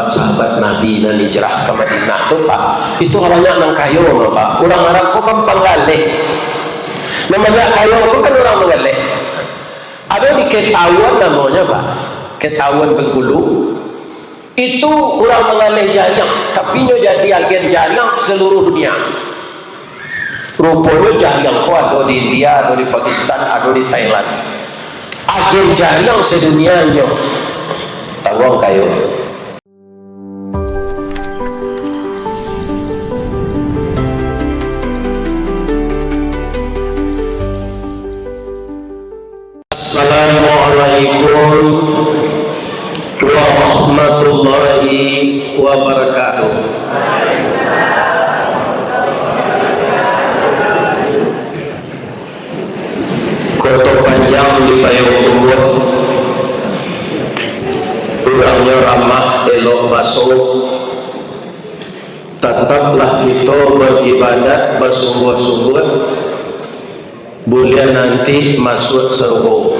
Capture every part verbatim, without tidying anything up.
Sahabat Nabi nan hijrah ka Madinah tu, Pak, itu banyak nan kayo, Pak. Urang Arab ko kan panggaleh. Nan banyak kayo ko kan urang manggaleh. Ado di Ketawon namonyo, Pak. Ketawon Bengkulu. Itu urang manggaleh jariang, tapi nyo jadi agen jariang saluruh dunia. Ruponyo jariang ko ado di India, ado di Pakistan, ado di Thailand. Agen jariang sadunia nyo. Tawang kayo. Assalamualaikum warahmatullahi wabarakatuh. Koto Panjang di Payokumbuah, urangnyo ramah, elok baso. Tataplah kito baibadat basungguah-sungguah, buliah nanti masuak sarugo.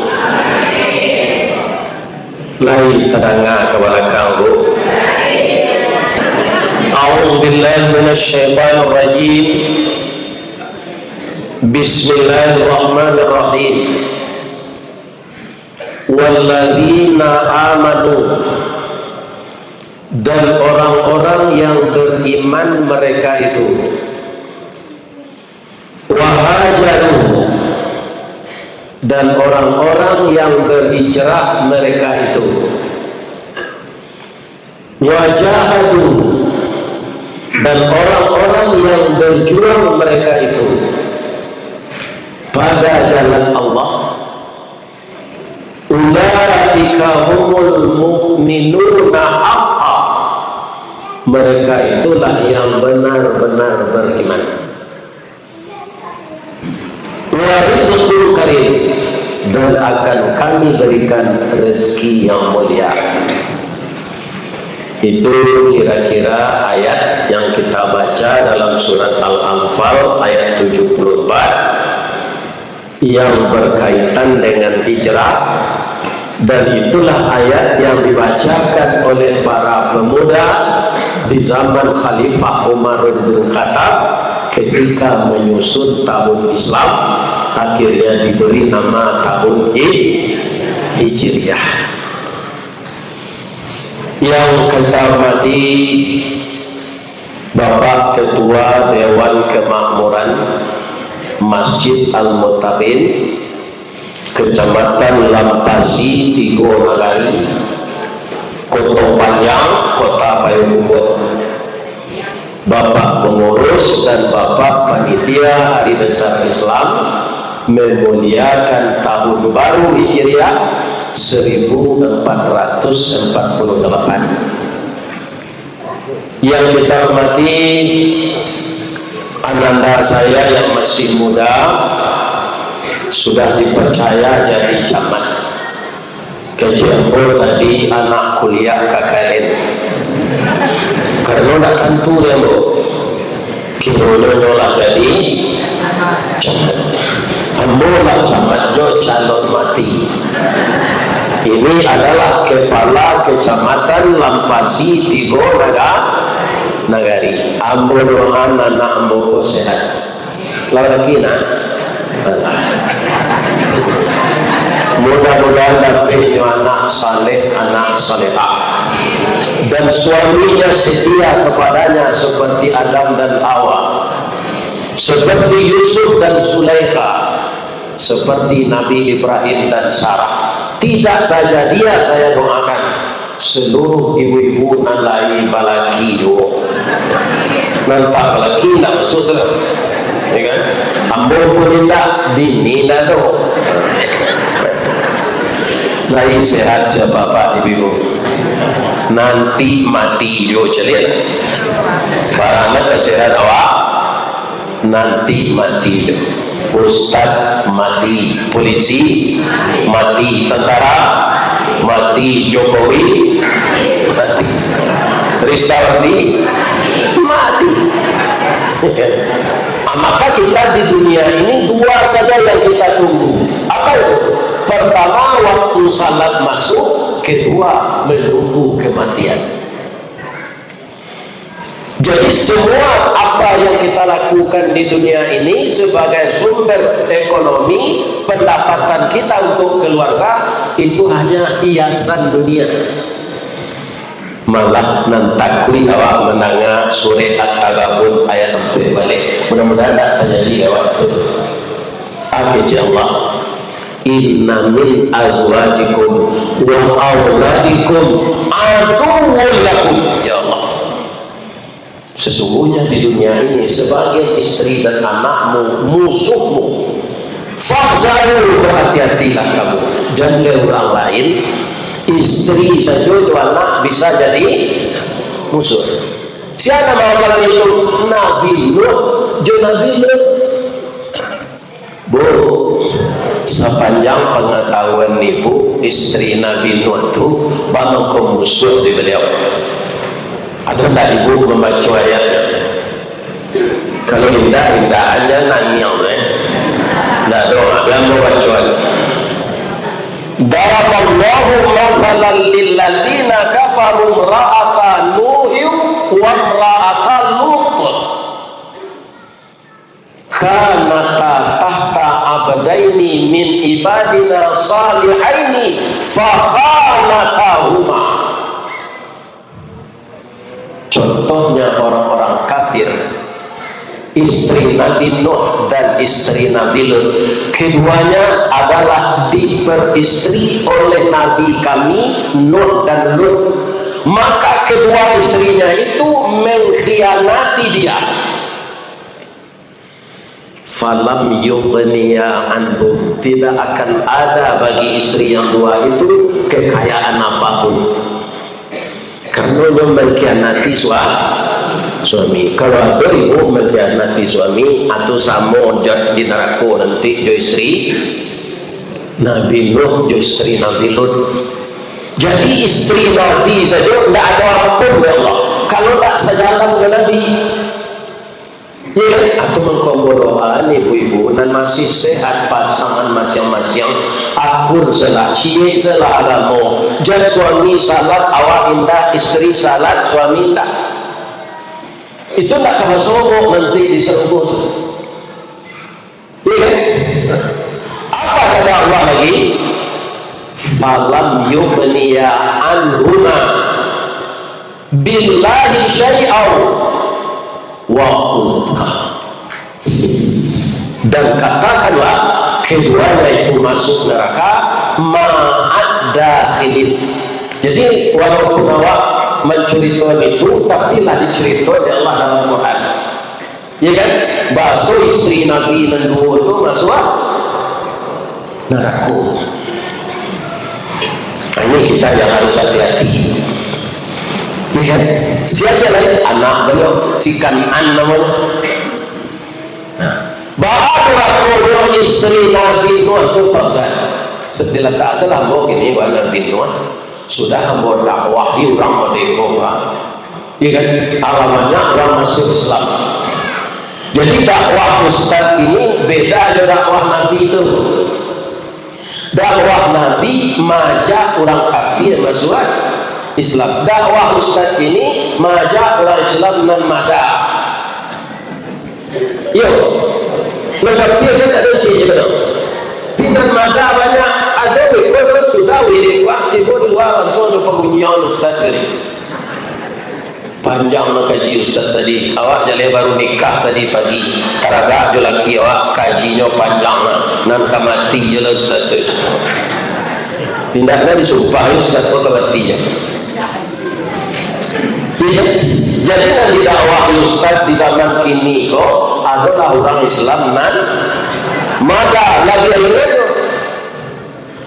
Lai tadanga ka balakang, Bu? A'udzubillahi minasyaitonirrajim. Bismillahirrahmanirrahim. Walladzina amanu, dan orang-orang yang beriman mereka itu, wahajaru, dan orang-orang yang berhijrah mereka itu, wajahadu, dan orang-orang yang berjuang mereka itu pada jalan Allah, ulaika humul mu'minuna haqqa, mereka itulah yang benar-benar beriman. Wa rizqun karim, dan akan Kami berikan rezeki yang mulia. Itu kira-kira ayat yang kita baca dalam surat Al-Anfal ayat tujuh puluh empat, yang berkaitan dengan hijrah, dan itulah ayat yang dibacakan oleh para pemuda di zaman Khalifah Umar bin Khattab ketika menyusun tahun Islam, akhirnya diberi nama tahun Hij-, Hijriah. Yang kita hormati Bapak Ketua Dewan Kemakmuran Masjid Al-Muttaqin, Kecamatan Lampasi, Tigo Nagari, Koto Panjang, Kota Payokumbuah. Bapak Pengurus dan Bapak Panitia Hari Besar Islam memuliakan Tahun Baru Hijriah seribu empat ratus empat puluh delapan. Yang kita hormati ananda saya yang masih muda, sudah dipercaya jadi camat. Kecek ambo tadi anak kuliah K K L N. Karano ndak tantu dek ambo. Kironyo nyo lah jadi camat. Ambo lah camat nyo calon mati. Ini adalah kepala Kecamatan Lampasi Tigo Naga-, Nagari. Ambo doakan anak ambo ko sehat. Lalaki, nah. Mudah-mudahan dapek nyo anak saleh, anak salehah. Dan suaminya setia kepadanya seperti Adam dan Hawa. Seperti Yusuf dan Zulaikha. Seperti Nabi Ibrahim dan Sarah. Tidak saja dia saya doakan, seluruh ibu-ibu nan lai balaki juo. Nan tak balaki indak masuak tu. Ya kan? Ambo pun indak, bini indak tu. Lai sehat sia bapak ibu-ibu? Nanti mati juo caliak. Baranak sehat awak. Nanti mati tu. Ustaz mati, polisi mati, tentara mati, Jokowi mati, Rizka Ramli mati. Ah, maka kita di dunia ini dua saja yang kita tunggu. Apa itu? Pertama, waktu salat masuk. Kedua, menunggu kematian. semua apa yang kita lakukan di dunia ini sebagai sumber ekonomi, pendapatan kita untuk keluarga, itu hanya hiasan dunia. Malah nan takuik awak mandanga surek At-Taghabun ayat ampek baleh. Mudah-mudahan tak tajadi awak tu. Amin, ya Allah. "Inna min azwajikum wa auladikum aduwwul lakum." Ya Allah. Sesungguhnya di dunia ini, sebagian istri dan anakmu musuhmu. Fahzaru, berhati-hatilah kamu. Jan dek urang lain, istri sajo jo anak bisa jadi musuh. Sia nan mahamal itu? Nabi Nuh jo Nabi Lut. Bu, sapanjang pangatahuan ibu, istri Nabi Nuh tu bamangko musuah di baliau. Ado ndak ibu mambaco ayatnyo? Kalau indak, indak, jan nangiang, eh. Ndak ado, biar ambo baco. Daraballahu mathalan lilladzina kafaru imra'ata Nuhin wa imra'ata Lut. Kanata tahta abdaini min ibadina shalihaini fakhanatahuma. Contohnya orang-orang kafir, istri Nabi Nuh dan istri Nabi Lut. Keduanya adalah diperistri oleh Nabi kami, Nuh dan Lut. Maka kedua istrinya itu mengkhianati dia. Falam yughniya anhum, tidak akan ada bagi istri yang dua itu kekayaan apapun. Karena dia mengkhianati sua-, suami. Kalau ada ibu mengkhianati suami, atau samo jo di neraka nanti jo istri Nabi Nuh, jo istri Nabi Lut. Jadi istri Nabi saja ndak ada apapun, ya Allah. Kalau ndak sejalan dengan Nabi, ya, atau mangko ambo doa ni, ibu-ibu nan masih sehat, pasangan masiang-masiang, akur selah, ciek selah agamo. Jan suami salat, awak indak, istri salat, suami indak. Itu ndak ka masuk nanti di sarugo tu. Iya kan? Apa kata Allah lagi? Falam yughniya anhuma billahi syai'au wa khulqa. Dan katakanlah, keduanya itu masuk neraka ma'ad dakhilin. Jadi, walaupun awak menceritakan itu, tapi lah diceritakan oleh Allah dalam Quran. Ya kan? Baso istri Nabi nan duo tu masuak narako. Nah, ini kita yang harus hati-hati. Ya kan? Sia-sia lain anak beliau, si Kan'an namanya. Nah, baa narakonyo istri Nabi Nuh tu, Pak Ustaz? Dilatak salah ambo kini, wah, Nabi Nuh. Sudah ambo dakwahi urang Madeko, Pak. Iya kan? Alah banyak urang masuk Islam. Jadi, dakwah ustaz ini beda jo dakwah Nabi tu. Dakwah Nabi maajak urang kafir masuak Islam. Dakwah ustaz ini maajak urang Islam nan mada. Iyo. Nan kafir kan tak ado cek je kan. Tapi nan mada banyak. Ado beko tu sudah wirid wak tibo di lua langsuang jo pangunyian ustaz tadi. Panjang lah kaji ustaz tadi. Awak jaleh baru nikah tadi pagi. Taragak jo laki awak, kajinyo panjang lah. Nan ka mati je lah ustaz tu. Indak lah disumpah ustaz tu ka mati je. Iya. Jadi, nan didakwahi ustaz di zaman kini ko adolah urang Islam nan mada, labiah ringan.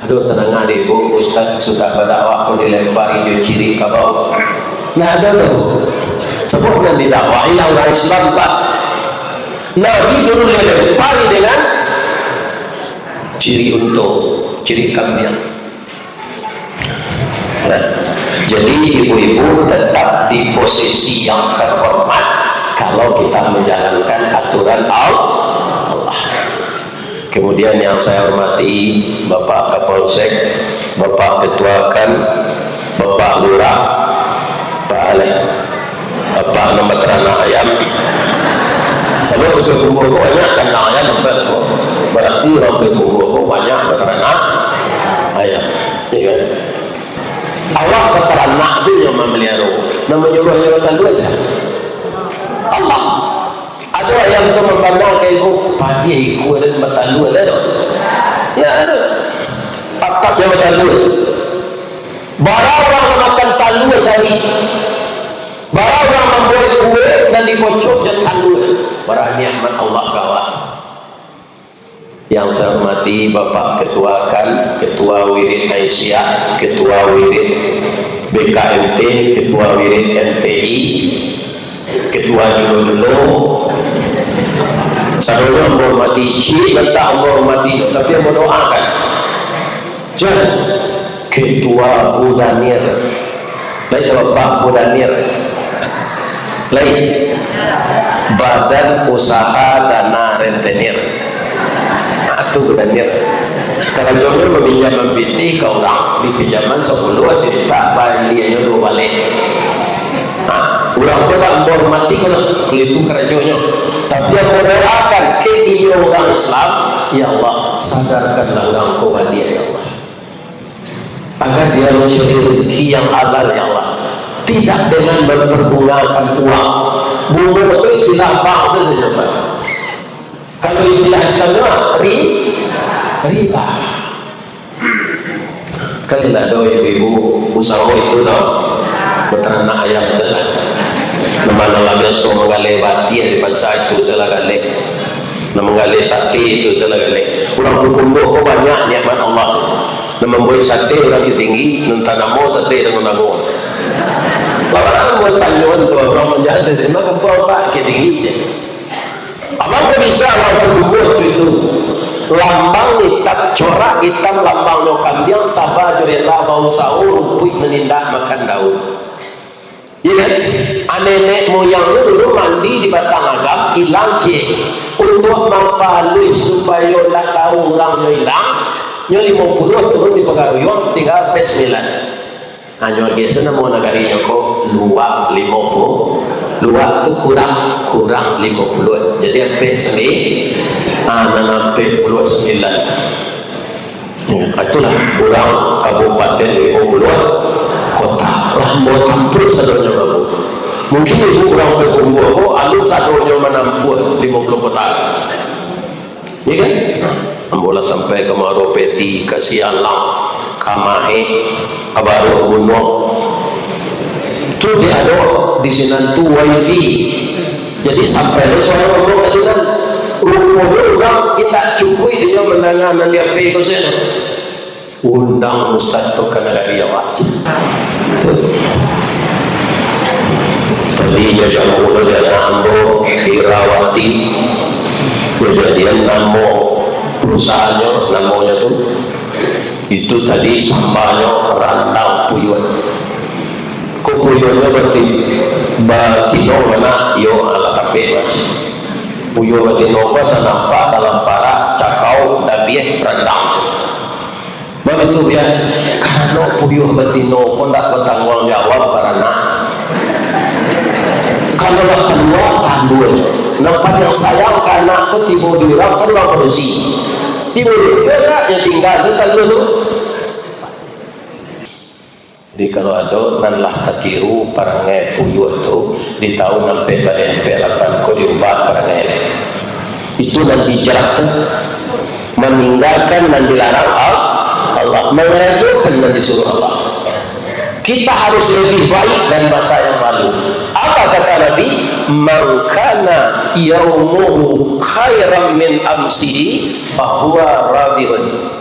Aduh, tadanga dek ibu, ustaz sudah badakwah ko dilempari jo cirik ka bawah. Nah, ado tu. Sabab nan didakwahi lah urang Islam, Pak. Nabi dulu dilempari dengan cirik unto, cirik kambiang. Nah, jadi ibu-ibu tetap di posisi yang terhormat kalau kita menjalankan aturan Al-, Allah. Kemudian yang saya hormati Bapak Kapolsek, Bapak Ketua Kan, Bapak Lurah, Pak Alek. Apak nan bataranak ayam. Sabab urang Payakumbuah ko banyak kandang ayam, nampak ko. Bararti urang Payakumbuah ko banyak bataranak ayam. Iyo kan? Allah bataranak tu yang mamaliharo. Nan manyuruah inyo batalua sia? Allah. Ado ayam tu mambana ka ibu, padiah ikua dan batalua ado tu. Ndak ado. Tatap nyo batalua. Bara urang nan makan talua sahari? Bara urang mambuek kue nan dikocok jo talua? Bara nikmat Allah ka awak. Yang saya hormati Bapak Ketua kan, Ketua Wirid Aisyah, Ketua Wirid B K M T, Ketua Wirid M T I, Ketua Julo-Julo, sadonyo ambo hormati, ciek nan tak ambo hormati, tapi ambo doakan. Jan, Ketua Budanir. Lai tu Bapak Budanir? Lai. Badan Usaha Dana Rentenir. Ah, tu Budanir. Karajonyo maminjam mambiti ka urang, dipinjaman sapuluah, dimintak baliaknyo duo baleh. Ha, urang ko dak ambo hormati ko, kalau itu karajonyo. Tapi ambo doakan ka inyo urang Islam, ya Allah, sadarkanlah urang ko baliak, ya Allah. Agar dia mencari rezeki yang halal, ya Allah. Tidak dengan memperbungakan uang. Bungo itu istilah bank saja, Pak. Kalau istilah Islamnya, ri-, riba. Kan indak ado ibu-ibu usaho itu, no? Bataranak ayam salah. Nan mano lah biaso manggaleh batia di pansa itu salah galeh. Nan manggaleh sate itu salah galeh. Urang Payakumbuah ko banyak nikmat Allah tu. Nan mambuek sate urang Bukittinggi, nan tanamo sate Ranggun Agung. Lah urang buek tanyoan tu, urang manjaha sate, mah kampuang Pak Bukittinggi je. Abang ko bisa urang Payakumbuah tu itu. Lambang itam, corak itam lambangnyo kambiang, saba jo rela bausaho, rumpuik nan indak makan daun. Iya kan? Ah, nenek moyang tu dulu mandi di Batang Agam, ilang ciek. Untuak mampaluih supayo ndak tau urangnyo ilang, nyo limo puluah turun di Pagaruyuang, tingga ampek sambilan. Hanyo agiah se namo nagarinyo ko Luak Limo Puluah. Luak tu kurang, kurang limo puluah. Jadi ampek sambi-, ah, nan ampek puluah sambilan. Ya, itulah urang Kabupaten Limo Puluah Kota. Lah, ambo tampuah sadonyo, Bapak. Mungkin ibu urang Payakumbuah ko, alun sadonyo manampuah limo puluah kota. Ya kan? Ambo lah sampai ka Muaro Peti, ka Sialang, ka Mahek, ka Baruah Gunuang. Tu di ado di sinan tu wifi. Jadi sampai lo suaro ambo ka sinan. Ruponyo urang indak cukuik inyo mandanga nan di H P ko sajo. Undang ustaz tu ka nagari awak. Tadi jo jamu lo di anak ambo, Irawati. Kajadian namo perusahaannyo, namonyo tu, itu tadi sambanyo Randang Puyuah. Ko puyuahnyo bati-, batino ma nak? Iyo, alah tapek mah. Puyuah batino ko asa nampak dalam parak, cakau, dabiah, randang. Baitu, Pian. Karano puyuah batino ko ndak batangguang jawab baranak. Kalau lah kalua, tanduanyo. Nan paliang sayang ka anak ko tibo di urang, kan urang padusi. Tibo di urang, anaknyo tingga se tandua tu. Jadi, kalau ado nan lah tatiru parangai puyuah tu, di tahun ampek baleh ampek lapan ko diubah parangai lai. Itu nan hijrah tu, maninggakan nan dilarang Al-, Allah, mangarajokan nan disuruah Allah. Kita harus lebih baik dari masa yang lalu. Apa kata Nabi? "Man kana yaumuhu khairan min amsihi, fahuwa rabihun."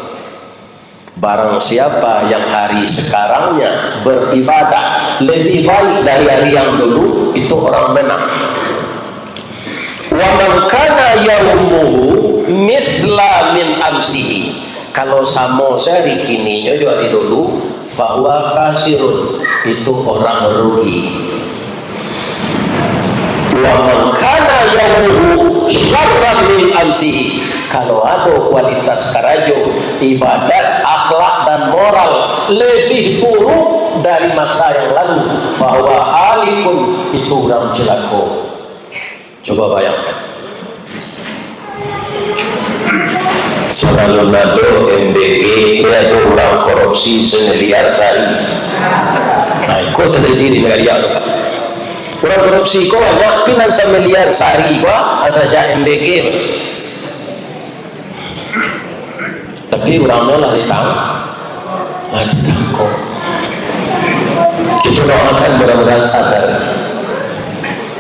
Barang siapa yang hari sekarangnya beribadah lebih baik dari hari yang dulu, itu orang menang. "Wa man kana yaumuhu mitsla min amsihi." Kalau samo sehari kininyo jo hari dulu, "fahuwa khasirun," itu orang rugi. "Wa man kana yaumuhu syarran min amsihi." Kalau ado kualitas karajo, ibadat, akhlak, dan moral lebih buruk dari masa yang lalu, "fahuwa halikun," itu urang Cilako. Coba bayangkan. Sabalun ado M B G, ado urang korupsi samiliar sahari. Nah, iko tajadi di nagari ko. Urang korupsi ko banyak, tapi nan samiliar sahari ko, ah, sajak M B G. Tapi urang tu lah ditang-, lah ditangkok. Kita doakan mudah-mudahan sadar.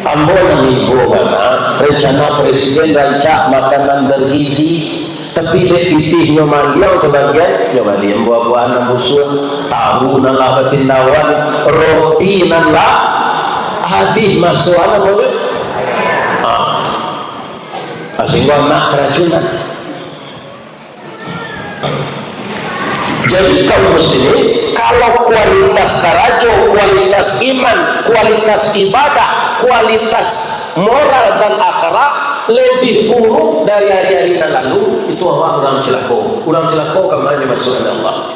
Ambo nan ibo bana, rencana presiden rancak makanan bergizi, tapi dek pitih nyo maliang sabagian, nyo maliang buah-buahan nan busuak, tahu nan lah batindawan, roti nan lah habih masuakan, apo tu? Ah. Ah, sehingga anak karacunan. Jadi, kaum muslimin, kalau kualitas karajo, kualitas iman, kualitas ibadah, kualitas moral dan akhlak lebih buruk dari hari-hari nan lalu, itu awak urang cilako. Urang cilako ka ma nyo masuak dek Allah?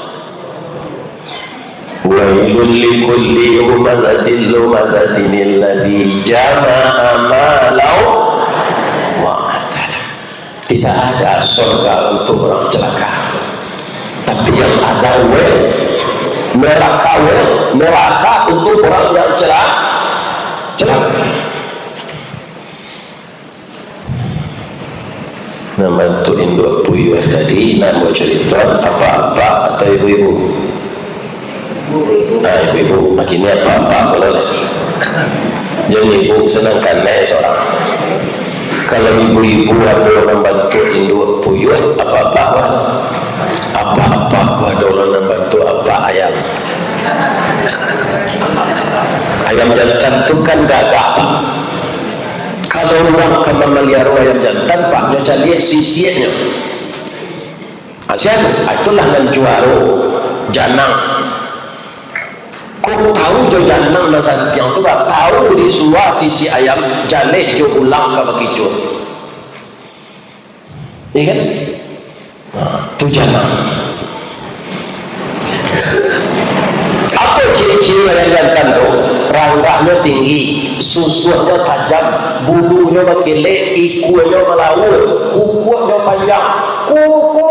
Wailul likulli humazatil lumazatil ladzi jama'a malan wa addalah. Tidak ada surga untuk orang celaka. Tapi yang ada, well, neraka, well, neraka untuk orang yang celaka. Celaka. Nan bantuak induak puyuah tadi, nak buat carito, apak-apak atau ibu-ibu? Nah, ibu-ibu, makin ni apak-apak pulo lah. Jan ibu, sadangkan nek surang. Kalau ibu-ibu ado nan bantuak induak puyuah, apak-apak mah. Apak-apak mah ado nan bantuak apak ayam. Ayam jantan tu kan gagah, Pak. Kalau urang ka mamaliaro ayam jantan, Pak, nyo caliak sisiaknyo. Ah, sia tu? Ah, itulah nan juaro, janang. Kok tahu jo janang nan santiang tu, bah? Tahu disuo sisiak ayam, jaleh jo ulang ka bakicuah. Iya kan? Nah, tu janang. Apo ciri-ciri ayam jantan tu? Ranggahnyo tinggi, susuahnyo tajam, bulunyo bakelek, ikuanyo malaua, kukuaknyo panjang. Kukuak.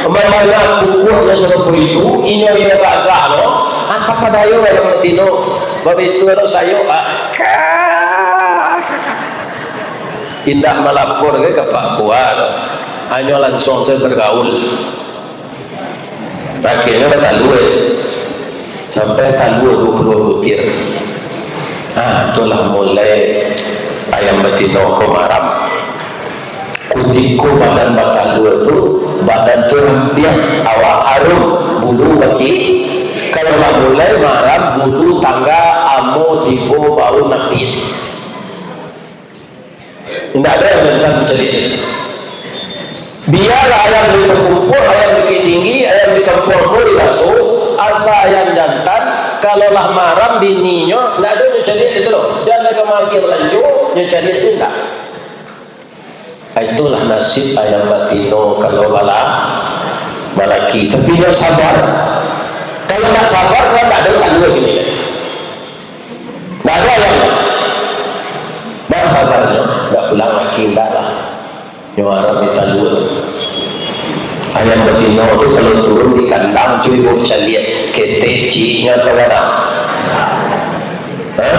Mamana kukuaknyo sarupo itu, inyo, inyo gagah lo, angka padayo ayam batino, babitu lo sayok, ah. Indak malapor ka Pak Kua lo, hanyo lansuang sajo bagaul. Akhirnyo batalua, sampai talua duo puluah butir. Ah, tu lah mulai ayam batino ko maram. Kutiko badan batalua tu, badan tu rampiang, awak arum, bulu baki-, kalau lah mulai maram, bulu tangga, amo tibo bau napit. Indak ado ayam jantan caliak. Bialah ayam di pakumpuang, ayam Bukittinggi, ayam di kampuang ambo di Baso, asa ayam jantan, kalau lah maram bininyo, indak ado nyo caliak itu lo. Jan ka maagiah balanjo, nyo caliak tu indak. Itulah nasib ayam batino kalau bala-, balaki. Tapi nyo sabar. Kalau ndak sabar, kan ndak ado talua kini. Ndak ado ayam. Ndak sabar nyo, ndak pulang laki, ndak lah. Nyo arap di talua tu. Ayam batino tu kalau turun di kandang, cubo caliak, ketek cieknyo atau gadang? Hah?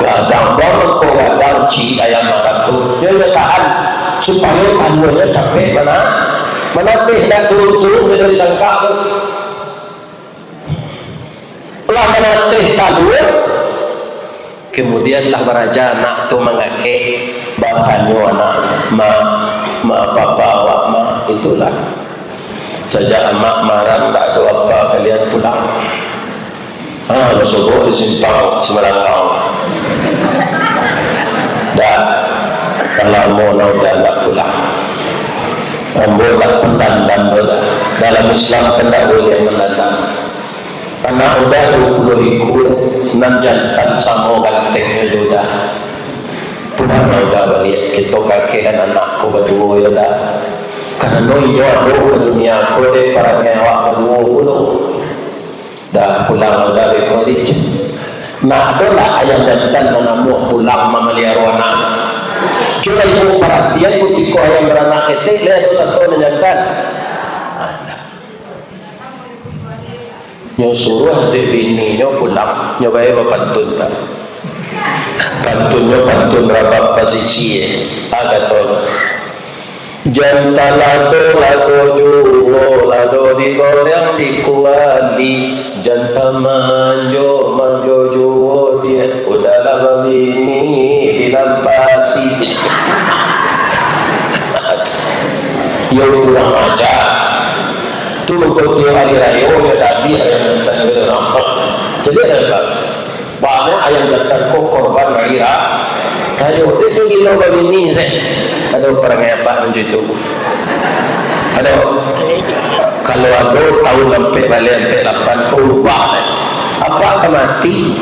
Gadang, bangko gadang ciek ayam Arab tu. Nyo, nyo tahan, supayo taluanyo capek mana-, manateh, ndak turun-turun dari sangkak tu. Lah manateh talua, kemudian lah baraja anak tu mangakek, batanyo anak, "Ma, ma, papa awak, ma?" Itulah. Sajak amak maram, ndak ado apa kalian pulang. Ha, basobok di simpang Simalakang. Dah, dah lamo nah udah ndak pulang. Ambo ndak pandandam doh dah. Dalam Islam kan ndak buliah mandandam. Anak udah duo puluah ikua, nan jantan samo gantengnyo jo udah. Pulang lah udah baliak, kito kakehan anak ko baduo yo dah. Karano inyo ado ka dunia ko dek parangai awak baduo pulo. Dah pulang dari Korea. Nah, ado lah ayam jantan nan namuah pulang mamaliaro anak. Cubo ibu paratian, kutiko ayam baranak ketek, lai ado sato nan jantan. Nyo suruah dek bininyo pulang, nyo bae bapantun, Pak. Pantunnyo pantun rabab pasisia, eh. Ah, kato, "Jan talado-lado juo, lado digoreng di kuali. Jan tamanjo-manjo juo, dek udahlah babini dilampasi." Yo kurang ajar. Tu kok tiok hari rayo, yo tabik rayo nonton, yo nampak. Jadi, ado, Pak? Banyak ayam jantan ko korban hari ra-, rayo. Dek tu gilo babini se. Ado parangai apak macam itu. Ado. Kalau ado tahun ampek baleh, ampek lapan, ko ubah. Apak ka mati.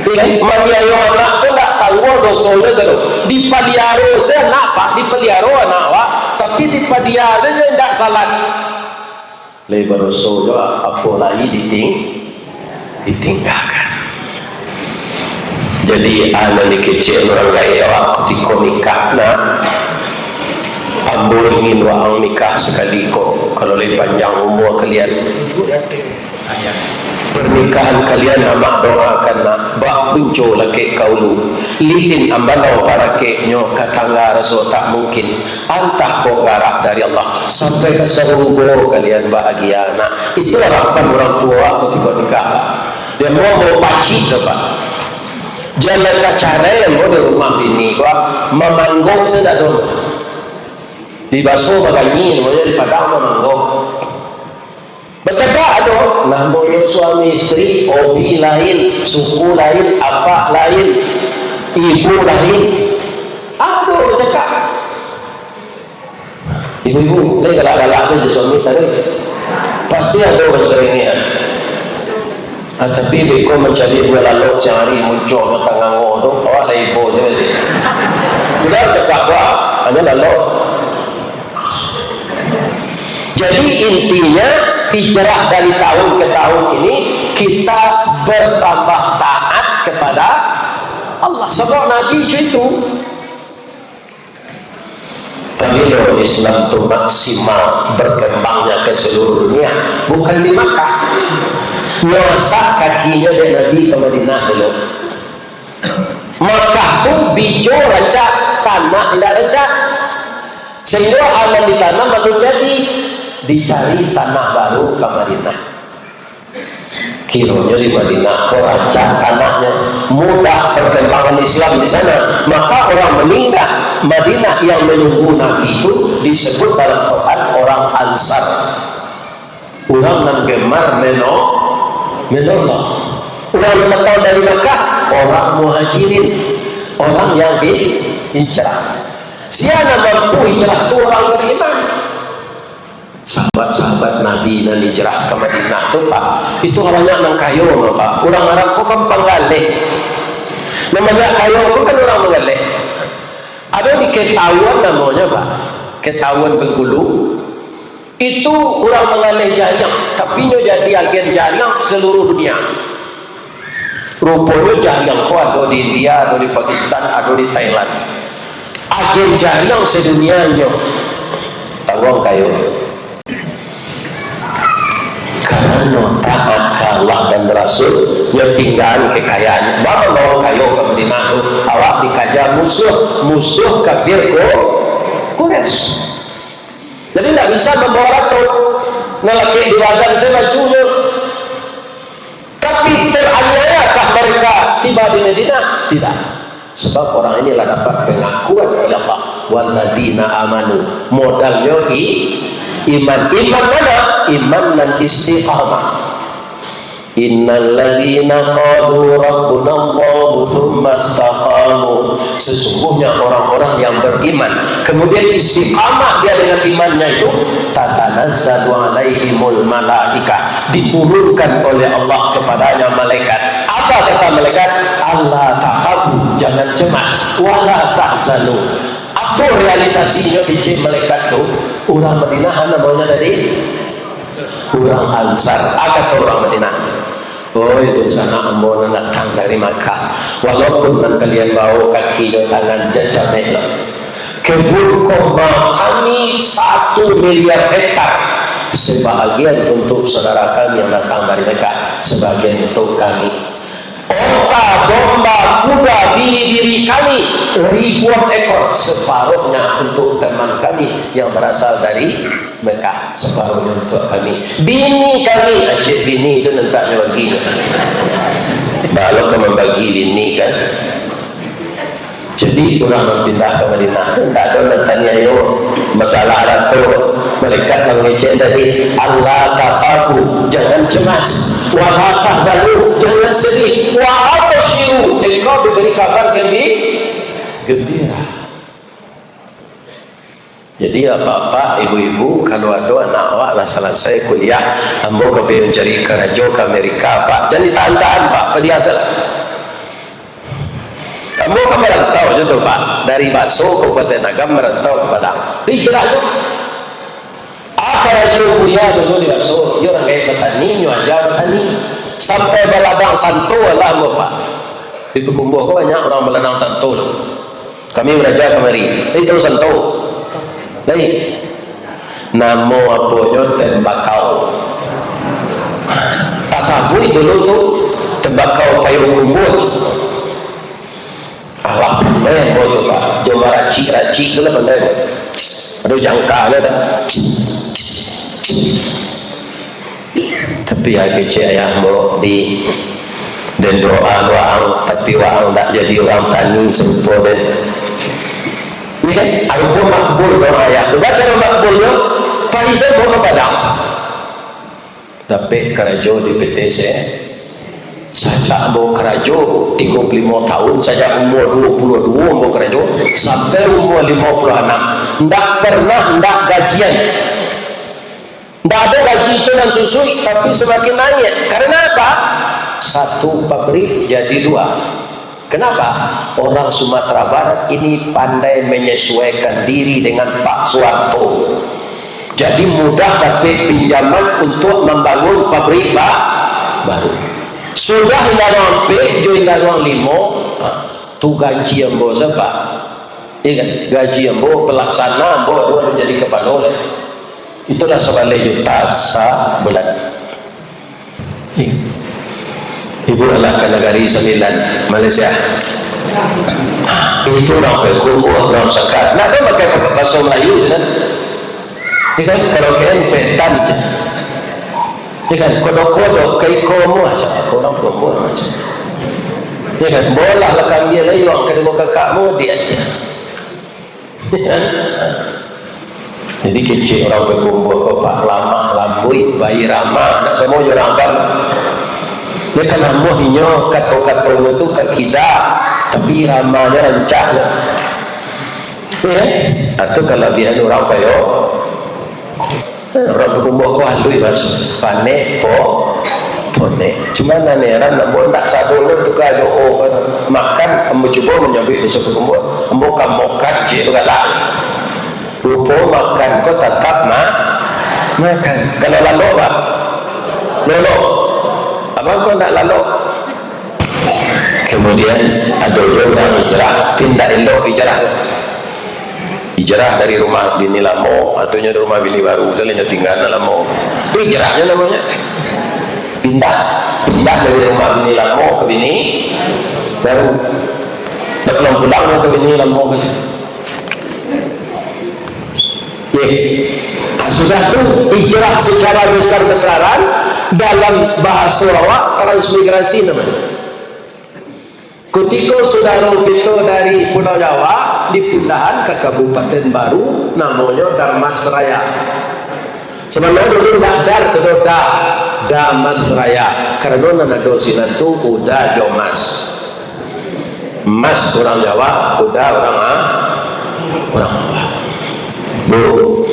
Iyo kan? Maniayo anak tu ndak tahu dosonyo tu. Dipaliaro se anak, Pak, dipaliaro anak, Pak. Tapi dipadia sajo ndak salat. Lai badoso juo, apo lai diting-, ditinggakan. Jadi, a nan dikecek urang gaek awak kutiko nikah, nah, ambo ingin waang nikah sakali ko, kalau lai panjang umua kalian. Pernikahan kalian amak doakan, nak, bak punco lakek ka ulu, lilin ambalau parakeknyo ka tangga raso tak mungkin. Antah kok garak dari Allah, sampai ka sarugo kalian bahagia. Nah, itu harapan urang tuo kutiko nikah. Dia mau, mau pacik tu, Pak. Jan ka carai ambo di rumah bini ko, mamanggong sajo dak doh. Di baso baganyi namonyo, di Padang mamanggong. Bacakak ado, namonyo suami isteri, hobi lain, suku lain, apak lain, ibu lain. Ado bacakak. Ibu-ibu, lai galak-galak tu jo suami tadi. Pasti ado basaringian. Ah, tapi beko mancari buah lalok siang ari muncul ka tangango tu, awak lai ibo sajo. Sudah cakak buah, hanyo lalok. Jadi, intinya, hijrah dari tahun ke tahun ini, kita bertambah taat kepada Allah. Sebab Nabi itu, pabilo Islam tu maksimal berkembangnya ke seluruh dunia, bukan di Makkah. Nyasak kakinyo dek Nabi ka Madinah dulu. Makkah tu bijo rancak, tanah indak rancak. Sehingga a nan ditanam alun jadi, dicari tanah baru ka Madinah. Kironyo di Madinah ko rancak tanahnyo, mudah perkembangan Islam di sana. Maka orang meninggal Madinah yang menunggu Nabi itu disebut dalam Quran orang Ansar. Urang nan gemar meno-, menolong. Urang nan datang dari Makkah, orang Muhajirin, orang yang di-, hijrah. Sia nan mampu hijrah tu urang beriman. Sahabat-sahabat Nabi nan hijrah ka Madinah tu, Pak, itu banyak nan kayo, Pak. Urang Arab ko kan panggaleh. Nan banyak kayo ko kan urang manggaleh. Ado di Ketauan namonyo, Pak. Ketauan Bengkulu. Itu urang manggaleh jariang, tapi nyo jadi agen jariang seluruh dunia. Ruponyo jariang ko ado di India, ado di Pakistan, ado di Thailand. Agen jariang sedunia nyo. Tangguang kayo. Karano taat ka Allah dan Rasul, nyo tinggaan kekayaan. Baa urang kayo ka Madinah tu, awak dikaja musuh, musuh kafir ko-, Quraisy. Jadi, ndak bisa mambawa rato. Nan lakek di badan sajo bajunyo. Tapi, teraniayakah mereka tiba di Madinah? Tidak. Sebab orang ini lah dapat pengakuan oleh Allah. "Wallazina amanu." Modalnyo i-, iman. Iman mana? Iman nan istiqamah. "Innal ladzina qalu rabbunallahu tsumma istaqamu." Sesungguhnya orang-orang yang beriman, kemudian istiqamah dia dengan imannya itu, "Tatanazzalu alaihimul malaikah." Diturunkan oleh Allah kepadanya malaikat. Apa kata malaikat? "Alla takhafu," jangan cemas. "Wala tahzanu." Apa Itu realisasinyo kecek malaikat tu, urang Madinah, namonyo tadi? Urang Ansar. Apo kato urang Madinah? Oi, dunsanak ambo nan datang dari Makkah, walaupun nan kalian bawo kaki jo tangan, jan cameh lah. Kebun kurma kami satu miliar hektar, sebahagian untuk saudara kami yang datang dari Makkah, sebahagian untuk kami. Onta, domba, kuda, biri-biri kami ribuan ekor, separuhnya untuk teman kami yang berasal dari Mekah, separuhnya untuk kami. Bini kami, acik bini tu nentak nyo bagi. Balo ka mambagi bini kan. Jadi, urang nan pindah ka Madinah tu ndak ado nan taniayo. Masalah adat tu, malaikat mangecek tadi, "Alla takhafu, jangan cemas. Wa la tahzanu, jangan sedih. Wa absyiru, engkau diberi kabar gembi-, gembira." Jadi, apak-apak, ibu-ibu, kalau ado anak awak lah salasai kuliah, ambo ka pai mancari karajo ka Amerika, Pak. Jan ditahan-tahan, Pak, padiah salah. Ambo kan marantau jo tu, Pak. Dari Baso, Kabupaten Agam, marantau ka Padang. Hijrah tu. Ah, karajo Buya dulu di Baso. Iyo urang gaek batani, nyo aja batani. Sampai baladang santo lah ambo, Pak. Di Pakumbuah ko banyak urang baladang santo tu. Kami baraja kamari. Lai tahu santo? Lai. Namo aponyo tembakau. Tasabuik dulu tu tembakau payuang kumbuah tu. Alah, pandai ambo tu, Pak. Jo maracik-racik tu lah pandai ambo tu. Ado jangka lah tu. Tapi yo kecek ayah ambo di den doa waang, tapi waang ndak jadi urang tani sarupo den. Ni kan, arupo makbul doa ayah tu. Baco makbulnyo, pai se ambo ka Padang. Dapek karajo di P T C. Sajak ambo karajo tigo puluah limo taun, sajak umua duo puluah duo ambo karajo, sampai umua limo puluah anam. Ndak pernah ndak gajian. Ndak ado gaji itu nan susuik, tapi samakin naiak. Karena apa? Satu pabrik jadi dua. Kenapa? Orang Sumatera Barat ini pandai menyesuaikan diri dengan Pak Suharto. Jadi mudah dapek pinjaman untuk mambangun pabrik ba-, baru. Sudah indak ampek jo indak limo, ha, tu gaji ambo sapa? Iya kan? Gaji ambo, pelaksana ambo, ambo jadi kapalo lah. Itulah sabaleh juta sabulan. Ibu alah ka Nagari Sambilan, Malaysia. Itu urang Payakumbuah, urang Saka. Ndak ado pakai bahaso Melayu sinan. Ya kan? Kalau K N petan je. Ya kan? Kodok-kodok ka iko muah je. Urang Payakumbuah macam. Ya kan? Bolah lah kambia layuang ka demo kakak mudik aja. Jadi kecek urang Payakumbuah ko, Pak, lamah lambuik, bairama, ndak samo jo urang Agam. Dia kan namuah inyo, kato-katonyo tu ka kida, tapi iramanyo rancak nyo. Eh, itu kalabiahan urang Payo. Urang Payakumbuah ko haluih bahaso, panek po, ponek. Cuma nan heran, ambo ndak sadonyo tu ka jo o, makan, ambo cubo manyabuik bahaso Payakumbuah, ambo kamokan, cek tu galak. Rupo makan ko tatap ma-, makan. Kalau lalok, Pak? Lalok. Abang ko ndak lalok? Kemudian, ado juo urang hijrah, tapi ndak elok hijrah. Hijrah dari rumah bini lamo, atau nyo dari rumah bini baru, misalnyo tingga nan lamo. Itu hijrahnyo namonyo. Pindah. Pindah dari rumah bini lamo ka bini baru. Ndak pulang-pulang ka bini lamo. Oke. Nah, sudah tu, hijrah secara besar-besaran, dalam bahaso awak, transmigrasi namonyo. Kutiko sudaro kito dari Pulau Jawa dipindahan ka kabupaten baru, namonyo Darmasraya. Sabananyo dulu ndak Dar tu doh, Da-, Damasraya. Karano nan ado sinan tu Uda jo Mas. Mas urang Jawa, Uda urang a-, urang Awak. Bu,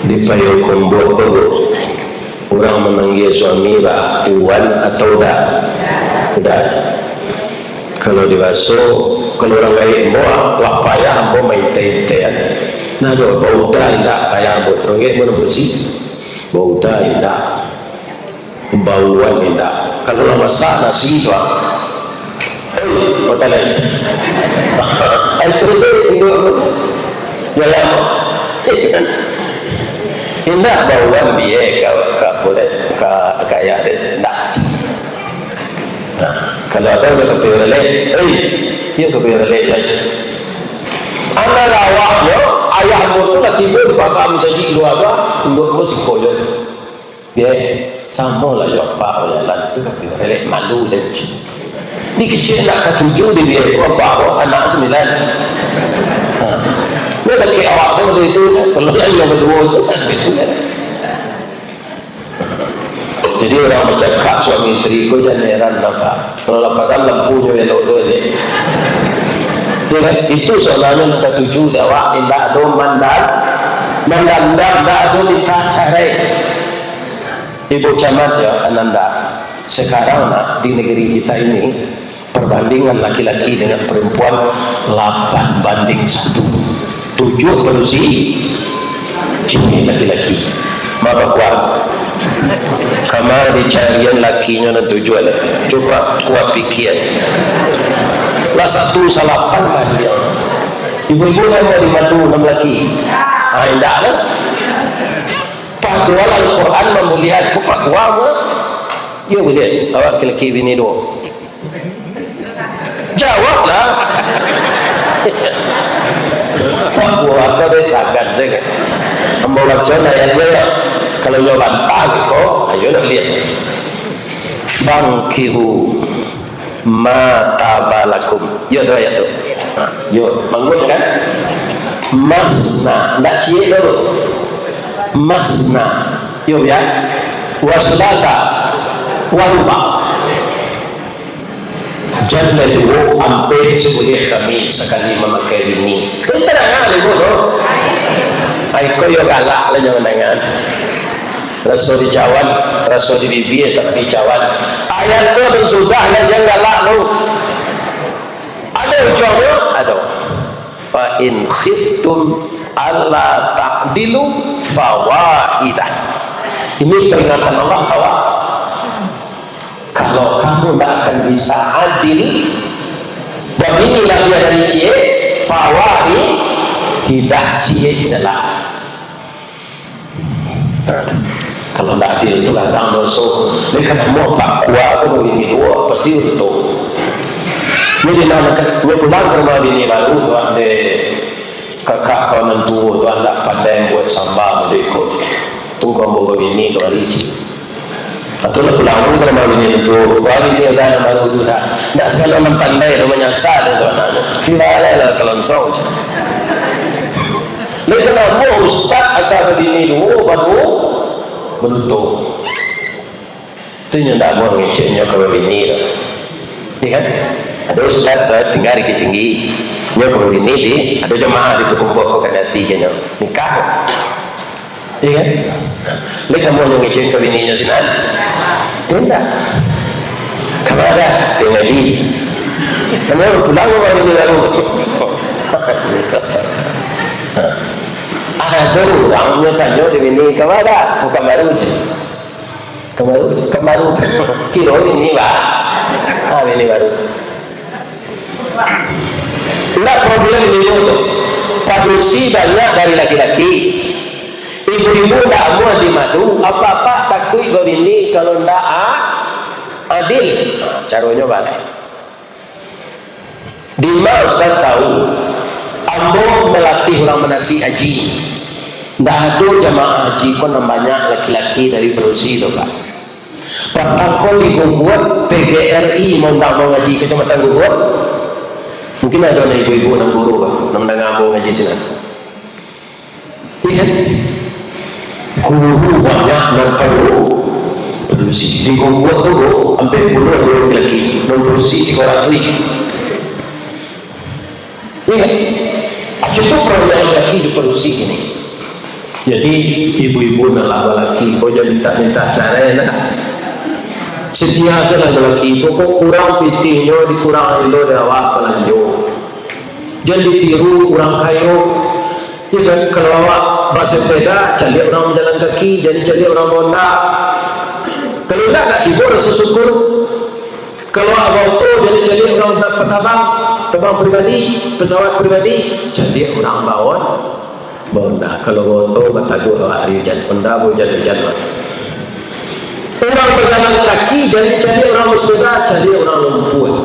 di Payakumbuah ko, Bu, urang mamanggia suami ba Tuan atau Da-, Da. Kalau di baso, Kalau urang gaek ambo, lah payah ambo maintai-intaian. Nah, jo, bauda indak, kayak ambo, urang gaek ambo nan barusi. Bauda indak, bauan indak. Kalau lah masak nasi tu, ah. Oi, makan lai. Ai, terus, eh, induak tu. Yo, yo. Indak bauan biai ka, ka, ka, ka ayah dia. Indak. Nah, kalau ado urang ka pai urang lain, "Hei, iyo ka pai urang lain, lai." Anak lawaknyo, ayah ambo tu lah tibo di pagar masajik lua tu, induak ambo siko jo. Ye, samo lah jo apak bajalan tu ka pai urang lain, malu den. Di kecek nak katuju di dia tu, apak ko anak sambilan. Ha. Dia tak kira awak sama tu itu, kalau lain yang baduo tu kan, itu kan. Jadi, urang bacakak suami isteri ko jan heran, nampak. Kalau lah padam lampunyo elok tu, jadi. Ya kan? Itu sabananyo nan katuju dek awak, indak ado mandam-, mandandam, indak ado minta carai. Ibu camat, ya, Ananda, sekarang, nak, di negeri kita ini, perbandingan laki-laki dengan perempuan lapan banding satu. Tujuah padusi, ciek laki-laki. Manga kuat. Kama dicarian lakinyo nan tujuah lah. Cubo kuat pikia. Lah satu salapan lah dia. Ibu-ibu nan mau dimadu nan laki. Ah, indak lah. Pakuah Al-Quran mambuliakan ku pakuah mah. Yo, buliah. Awak laki-laki bini duo. Jawablah. Wah, buah kau deh sagan saja. Ambo baco ayat dia, ya. Kalau yo bantah ko, ayo nak lihat. Fankihu ma taba lakum. Yo, tu ayat tu. Ha, yo, bangun kan? Masna, ndak ciek dulu. Masna. Yo, ya. Wasulasa. Waruba. Jan lah duo, ampek sabuliah kami sakali mamakai bini. Tu tadanga dulu tu. Ai ko yo galak lah, jan danga. Raso di cawan, raso di bibia, tapi cawan. Ayat tu pun sudah lah, jan galak tu. Ado ujuangnyo? Ado. Fa in khiftum alla ta'dilu fawahidah. Ini peringatan Allah, kawan. Kalau kamu ndak akan bisa adil, babini labiah dari ciek, fawahidah, ciek sajolah. Kalau ndak adil tu kadang doso. Dek karano apak kuwa tu babini duo, pasti untung. Jadi, nah, nyo pulang ka rumah bini baru tu, dek kakak kau nan tuo tu, ndak pandai buek samba model iko. Tunggu ambo babini kamari. Atau lah pulang ka rumah bini nan tuo. Wah, bini udah nan baru tu dah. Ndak sagalo nan pandai tu manyasa dah sabananyo. Tinggal lah talonsong. Lai kanai ustaz asa babini duo, baru baduto. Tu nyo ndak amuah ngecek nyo ka babini tu. Iya kan? Ado ustaz tu tingga Bukittinggi. Nyo ka babini di, ado jamaah di Pakumbuah ko ka dati ka nyo. Nikah. Iya kan? Lai amuah nyo ngecek ka bininyo sinan. Indak. Kamana? Pai ngaji. Kamu pulang ka babini baru. Ado urang nyo tanyo di bini, "Kamana?" Bukan baru je. Kamana? Kamana? Kiro bini ba-, ah, bini baru. Ndak problem bini tu. Padusi banyak dari laki-laki. Ibu-ibu ndak amuah dimadu, apak-apak takuik babini kalau ndak a-, adil. Nah, caronyo balai. Dima Ustaz tahu, ambo malatih urang manasik aji. Ndak ado jamaah aji ko nan banyak laki-laki dari padusi tu, Pak. Patang ko di Guguak, P G R I maundang ambo ngaji Kacamatan Guguak. Mungkin ado nan ibu-ibu nan guru, Pak, nan mandanga ambo ngaji sinan. Iya kan? Guru banyak nan padusi. Di Guguak tu, ampia puluah guru laki-laki, nan padusi tigo ratuih. Iya kan? Ah, cukup urang laki-laki di padusi ini. Jadi, ibu-ibu nan lah balaki, ko jan mintak-mintak carai lah. Setia sajolah balaki, pokok kurang pitihnyo, dikurang ilo dek awak balanjo. Jan ditiru urang kayo. Ya kan, kalau awak basepeda, caliak urang bajalan kaki, jan dicaliak urang baonda. Kalau indak, nak tibo rasa syukur. Kalau awak baoto, jan dicaliak urang ba-, batabang, tabang pribadi, pesawat pribadi, caliak urang baon-, baonda. Kalau baoto, bataduah awak ari ujan, onda baujan-ujan awak. Urang bajalan kaki, jan dicaliak urang basepeda, caliak urang lumpuah.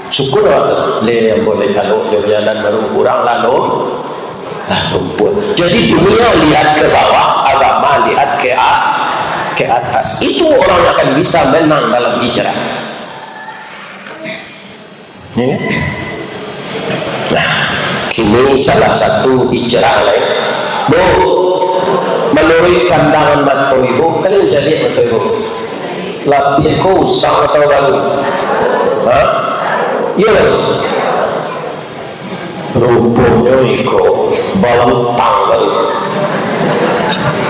Syukur lah, le, ambo le talok jo jalan baru, urang lalu, lah lumpuah. Jadi, dunia lihat ke bawah, agama lihat ke a-, ke atas. Itu orang yang akan bisa menang dalam hijrah. Ya. Nah, kini salah satu hijrah lain. Bu, menurut pandangan mato ibu, kalian jadi mato ibu? Lapiak ko usang atau baru? Ha? Iyo lah. Ruponyo iko bautang baru.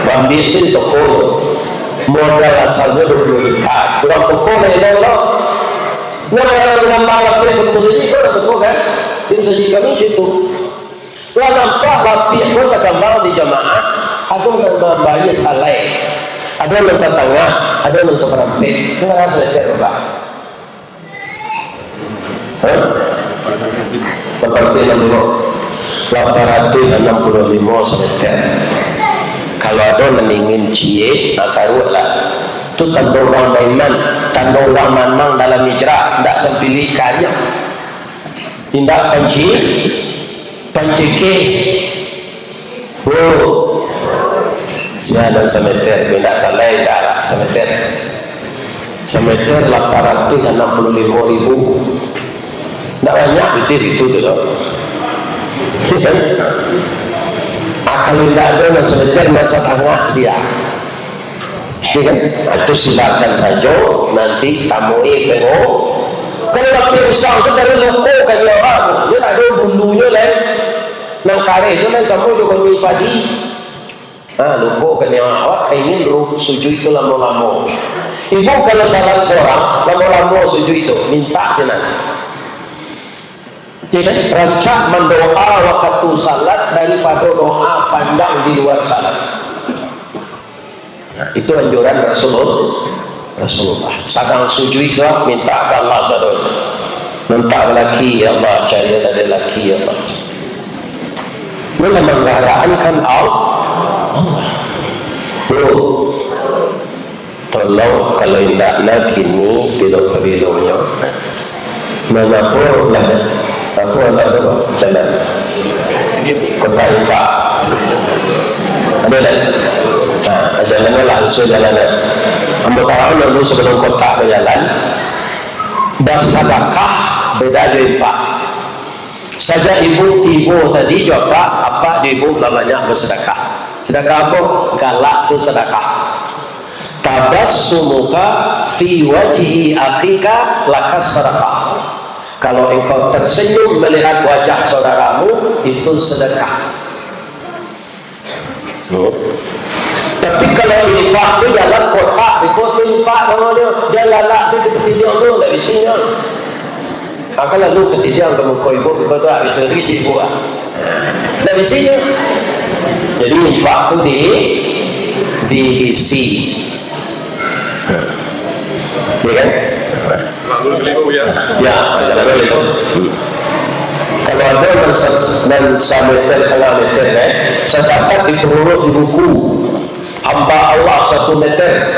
Ambiak se di toko tu. Modal asalnyo duo puluah juta. Urang toko lah elok lo. Nah, urang nambah lapiak tu musajik, urang toko kan? Di musajik kami macam tu. Lah nampak lapiak ko takambang di jamaah, ado nan mambayia salai, ado nan satangah, ado nan saparampek. Nan rasa cek, Pak? Hah? Saparampek anam puluah, lapan ratuih anam puluah limo sameter. Kalau ado nan ingin ciek, nah, karuaklah. Tu tando urang baiman, tando urang manang dalam hijrah, ndak sampilik kariang. Indak panci-, pancikih. Oh. Sia nan sameter, indak salah, indak lah, sameter. Sameter lapan ratuih anam puluah limo ribu. Ndak banyak pitih situ tu, doh. Ah, kalau indak ado nan sameter, nan satangah sia. Ya kan? Nah, itu silakan sajo, nanti tamui pengo. Kalau lapiak usang tu dari loko kan nyo, ah, nyo nak ado bulunyo lai. Nan kareh tu lai samo jo kami padi. Ha, loko kan nyo, awak ingin ru-, sujud itu lamo-lamo. Ibu kalau salat sorang, lamo-lamo sujud itu, minta sinan. Ya kan? Rancak mandoa wakatu salat daripado doa panjang di luar salat. Nah, itu anjuran Rasulul-, Rasulullah. Sadang sujud tu, minta ka Allah sadonyo. Minta laki, "Ya Allah, cari lalaki, ya Allah." Ini mangharapkan Allah. Bro, tolong, kalau indak, nah, kini pilo-pilonyo. Mangapo lah, apo lah tu, jalan? Kotak infak. Ado lah. Nah, jalan lah, langsung jalan lah. Ambo tahu dulu sebelum kotak bajalan, basadakah beda jo infak. Sajak ibu tibo tadi jo apak, apak jo ibu lah banyak basadakah. Sadakah apo? Galak tu sadakah. Tabassumuka fi wajhi akhika lakas sadakah. Kalau engkau tersenyum melihat wajah saudaramu, itu sedekah. Tapi kalau infak tu jalan kotak, iko tu infak namonyo. Jan lalak se ka titidiang tu, ndak bisi nyo. Akan lalu ka titidiang ka muko ibu, ibu tu, ah, itu sikit ibu, ah. Ndak bisi nyo. Jadi infak tu di, diisi. Ya kan? Lalu beliau, ya. Ya, lalu beliau. Hmm. Kalau ado nan sa-, nan sameter, satangah meter, eh, catat di pangurus di buku. Hamba Allah satu meter.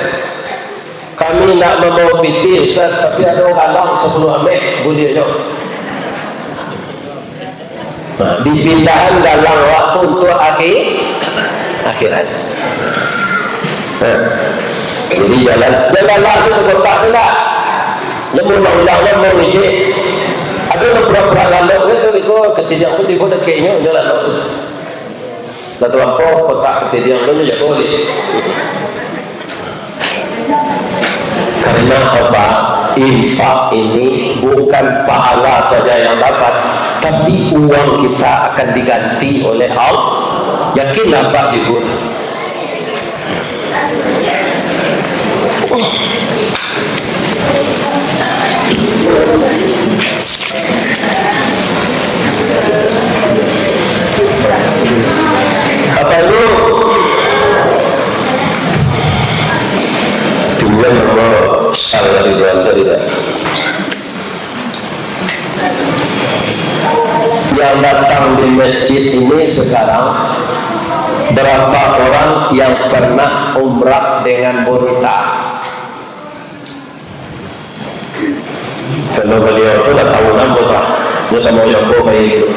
Kami nak mambawa pitih, Ustaz, tapi ado galang sapuluah amek, buliah nyo. Nah, dipindahan galang waktu untuk akhi-, akhirat. Nah, jadi jalan, jalan lah tu kotak tu lah. Nyo undang-undang lah mau ngijek. Ado nan pura-pura lalok ke tu, iko katidiang tu tibo dakeknyo, nyo lalok tu. Lah talampau kotak katidiang tu, nyo jago baliak. Karena apa? Infak ini bukan pahala saja yang dapat, tapi uang kita akan diganti oleh Allah. Yakinlah, Pak, Ibu. masjid ini sekarang, berapa orang yang pernah umrah dengan Bonita? Kalau baliau tu lah tahu namo tu, dia samo jo ambo pai gitu.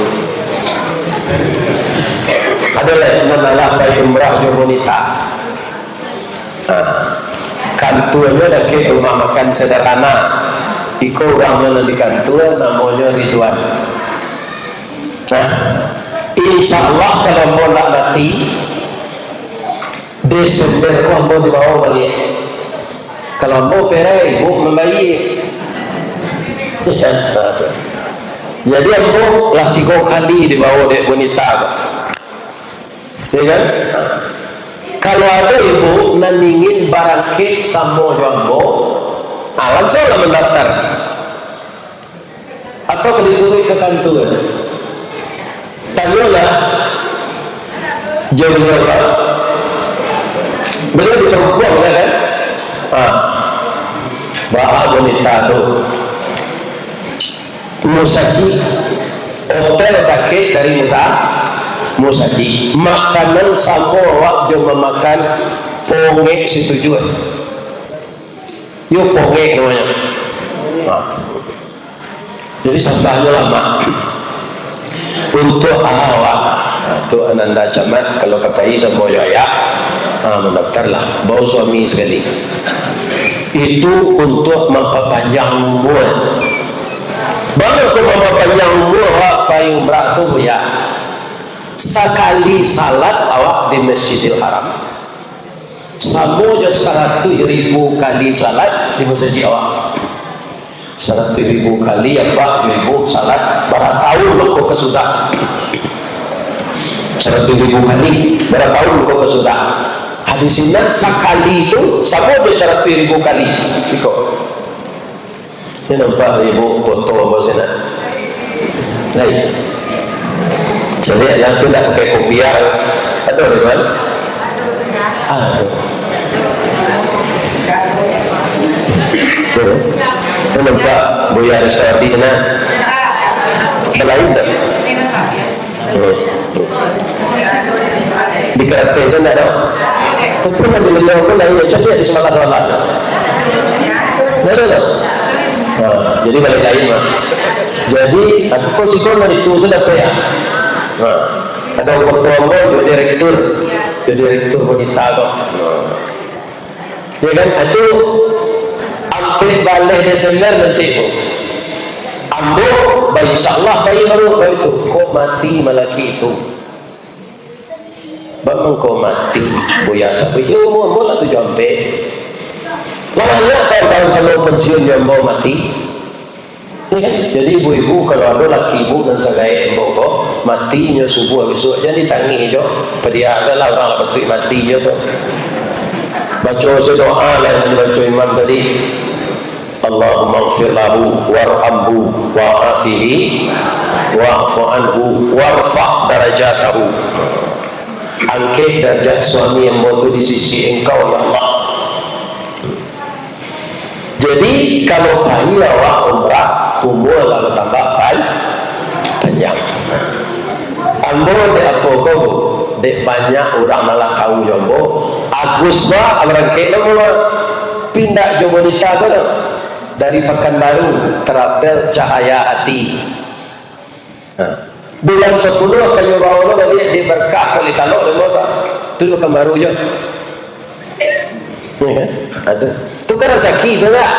Ado lah nan lah pai umrah jo Bonita. Nah, kantuanyo dakek rumah makan sederhana. Iko urang nan di kantua namonyo Ridwan. Nah, insya Allah kalau ambo ndak mati, Desember ko ambo dibawa baliak. Kalau ambo perai, ibu mambayia. Jadi ambo lah tigo kali dibawa dek Bonita ko. Ya kan? Kalau ado ibu nan ingin barangkek samo jo ambo, ah, langsuang lah mandaftar. Atau ka dituruik ka kantua. Tanyolah jo baliau, Pak. Baliau di perempuan, ya kan? Ah. Baa Bonita tu. Musajik. Hotel dakek dari musa-, musajik. Makanan samo awak jo mamakan pongek situjuah. Yo pongek namonyo. Nah. Jadi sambahnyo lah, Mak. Untuk awak, nah, tu Ananda Camat, kalau ka pai samo yo ayah, ha, mandaftarlah. Bawa suami sakali. Itu untuk mampapanjang umua. Baa kok mampapanjang umua awak pai umrah tu, Buya? Sakali salat awak di Masjidil Haram, samo jo saratuih ribu kali salat di masajik awak. Saratuih ribu kali, Apak jo Ibu, salat bara taun ko ka sudah. Saratuih ribu kali, bara taun ko ka sudah. Hadis indak sakali tu, samo jo saratuih ribu kali. Siko. Saya nampak ibu foto apa saya nak. Baik. Jadi, yang tu nak pakai kopiah. Ada orang tuan? Ah, tu. Tu. Saya nampak Buya Rizal di sana. Ada lain tak? Di karate tu ndak ada. Tapi nan di leleh tu lain, macam dia di sebelah kanan. Ndak ada tak? Ha, jadi balik lain lah. Jadi, aku kau siko nan itu sudah tu ya. Ha, ada orang tua kau, dia direktur. Dia direktur wanita kau. Ha. Ya kan? Itu ampek baleh Desember nanti tu. Ambo, ba-, insya Allah, bayi baru, baru tu. Kok mati malaki tu? Bang kok mati, Buya Sabri. Yo, umur ambo lah tujuh ampek. Lah banyak taun-taun samo pensiun jo ambo mati. Jadi, ibu-ibu, kalau ado laki ibu nan sagaek ambo ko, mati nyo subuah bisuak, jan ditangih jo. Padiakan lah urang lah batuik mati jo tu. Baco se doa lah nan dibaco imam tadi. Allahummaghfir lahu warhamhu wa'afihi wa'fu anhu warfa' darajatahu. Angkek darajat suami ambo tu di sisi Engkau, ya Allah. Jadi, kalau pai awak umrah, umua lah batambah pan-, panjang. Ambo dek apo ko, Bu? Dek banyak urang nan lah tahu jo ambo. Agus ba, barangkek lah mula. Pindah jo wanita tu, tu. Dari Pakanbaru, Travel Cahaya Ati. Ha. Bulan sapuluah kanyo bawa lo baliak di berkah kali talok demo tu. Tu duo kan baru jo. Ya kan? Ada. Tu kan rasaki tu enggak?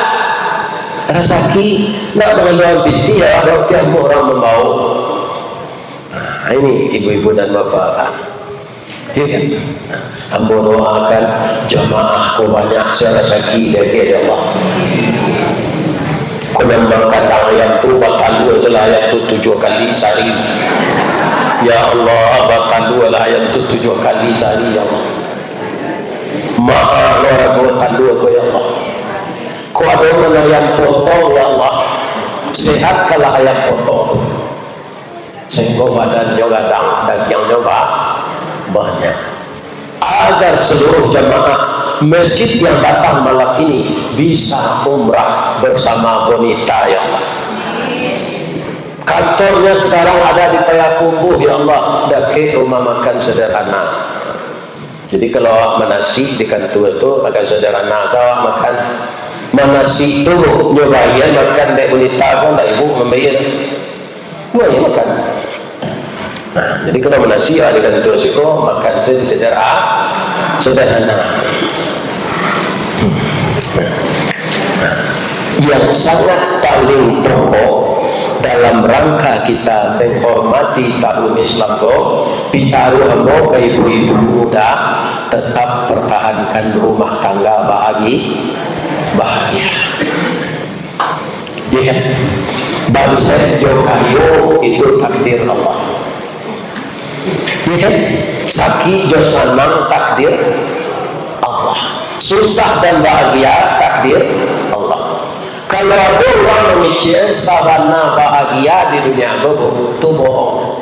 Rasaki nak mengeluarkan piti ya, ada tiap orang membawa. Ha, ini ibu-ibu dan bapak. Ya kan? Ambo doakan jamaah ko banyak se rasaki dek, ya Allah. Ko nan mangkandang ayam tu batalua se lah ayam tu tujuah kali sahari. Ya Allah, batalua lah ayam tu tujuah kali sahari, ya Allah. Maaf lo rago talua ko, ya Allah. Ko ado nan ayam potong, ya Allah. Sehatkanlah ayam potong tu. Sehinggo badannyo gadang, dagiangnyo ba-, banyak. Agar seluruh jamaah masjid yang datang malam ini bisa umrah bersama Bonita, ya Allah. Kantornya sekarang ada di Payakumbuh, ya Allah, dakek rumah makan sederhana. Jadi kalau awak manasi di kantua tu, agak sederhana saja awak makan. Manasi tu nyo bayia makan dek wanita ko, ndak ibu mambayia. Buat je makan. Nah, jadi kalau manasi lah di kantua siko, makan sajo sederhana. Sederhana. Yang sangat paling pokok dalam rangka kita menghormati tahun Islam ko, pitaruah ambo ka ibu-ibu muda, tetap pertahankan rumah tangga bahagi-, bahagia. Ya kan? Bansaik jo kayo itu takdir Allah. Ya kan? Sakik jo sanang takdir Allah. Susah dan bahagia takdir Allah. Kalau ado urang mamikia sabana bahagia di dunia ko, tu bohong.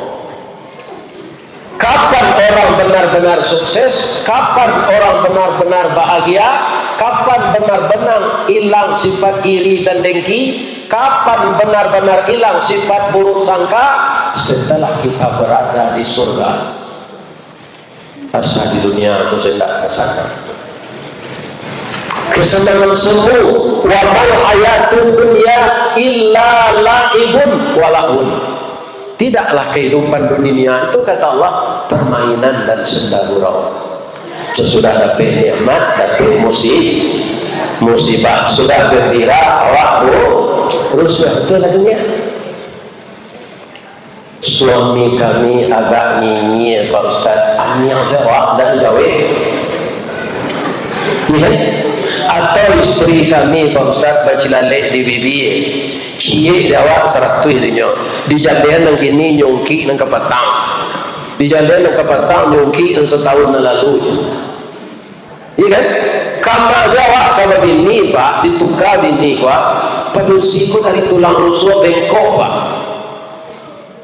Kapan orang benar-benar sukses? Kapan orang benar-benar bahagia? Kapan benar-benar ilang sifat iri dan dengki? Kapan benar-benar ilang sifat buruk sangka? Setelah kita berada di surga. Asa di dunia tu saya tak rasakan kesenangan sungguh. "Wa mal hayatud dunya illa la'ibun wa lahun." Tidaklah kehidupan dunia itu, kata Allah, permainan dan senda gurau. Sesudah dapek nikmat, dapek musi-, musibah. Sudah gembira, awak ru-, rusuah. Itulah dunia. Suami kami agak nyinyia, Pak Ustaz. Aniang se awak ndak dijawek. Iya. Atau isteri kami, Pak Ustaz, bacilalek di bibia. Ciek di awak saratuih dinyo. Dijalehan nan kini, nyungkik nan kapatang. Dijalehan nan kapatang, nyungkik nan satahun nan lalu je. Iya kan? Kama se awak ka babini, Pak, dituka bini ko, Pak. Padusi ko dari tulang rusuk bengkok, Pak.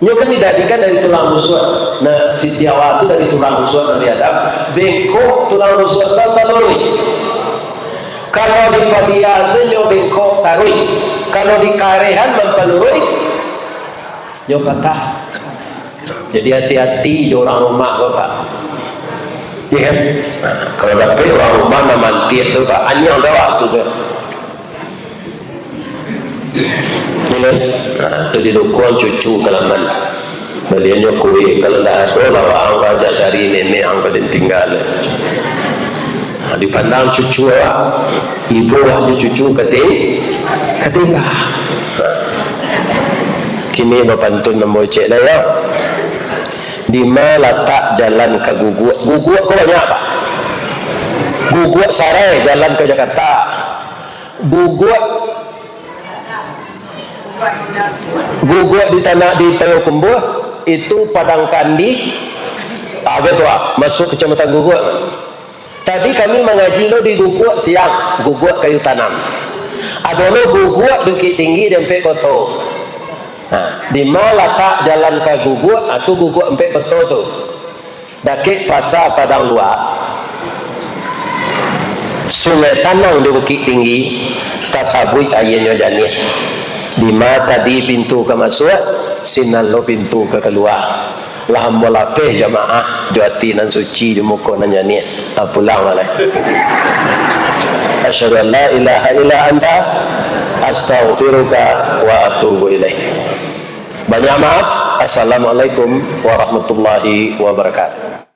Nyo kan dijadikan dari tulang rusuk. Nah, Siti Hawa tu dari tulang rusuk Nabi Adam. Bengkok tulang rusuk tu taluruih. Kalau dipadia se nyo bengkok taruih. Kalau dikarehan mampaluruih, nyo patah. Jadi hati-hati jo urang rumah ko, Pak. Iya kan? Nah, kalau dapek urang rumah nan mantiak tu, Pak, aniang se awak tu se. Ini, nah, tu di dukuang cucu kalaman. Baliannyo kue, kalau ndak ado lah, ang ka ajak cari nenek ang ka den tingga. Nah, dipandang cucu awak, ibo awak jo cucu kating-, katingga. Kini bapantun ambo cek lah, yo. Di ma latak jalan ka Guguak? Guguak ko banyak, Pak. Guguak Sarai jalan ka Jakarta. Guguak, Guguak di tanah, di Payakumbuh, itu Padang Kandi. Ah, betul, ah, masuk Kecamatan Guguak. Tadi kami mangaji lo di Guguak siang, Guguak Kayu Tanam. Ado lo Guguak Bukittinggi di Ampek Koto. Nah, di ma latak jalan ka Guguak, ah, tu Guguak Ampek Koto tu. Dakek Pasa Padang Luak, Sungai Tanang di Bukittinggi, tasabuik aianyo janiah. Di ma tadi pintu ka masuak, sinan lo pintu ka kalua. Lah ambo lapeh jamaah jo ati nan suci, di muko nan janiah. Ah, pulang lah lai. Asyhadu an la ilaha illa anta, astaghfiruka wa atubu ilaik. Banyak maaf. Assalamualaikum warahmatullahi wabarakatuh.